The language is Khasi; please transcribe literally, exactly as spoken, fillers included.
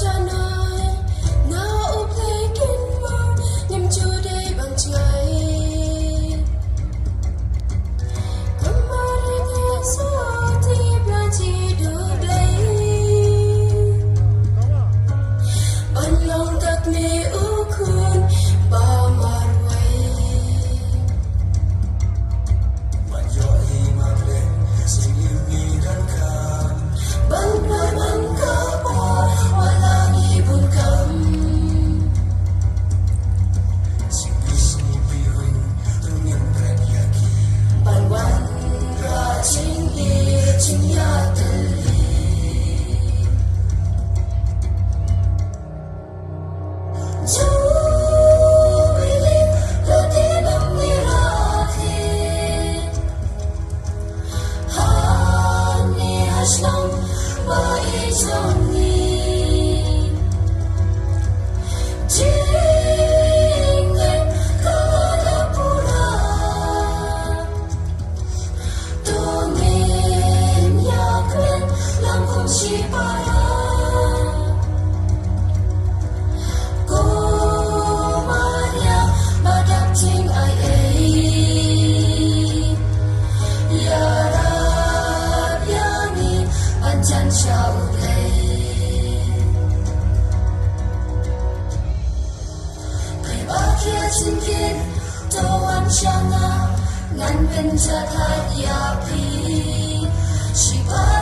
Janai na u Blei kin mo ngim ju dei ban jngai. Namar ite so ti bla ji du Blei ban long kat me u khun ba marwei. Ban ïohi ma Blei sing ïa ngi donkam. Ban pynban ka por wat la ngi bun kam. Sing bi sing bi hun tu ngin bret ïa ki. Ban wan ra jingïeit jingïatylli. To ngin ïakren lang kum shipara. Ko Maria ba dap jingaiei, ïarap ïa ngi ban jan sha U Blei. Phi ba khia jingkit, to wan sha nga, ngan pynjah ïa phi. Shipai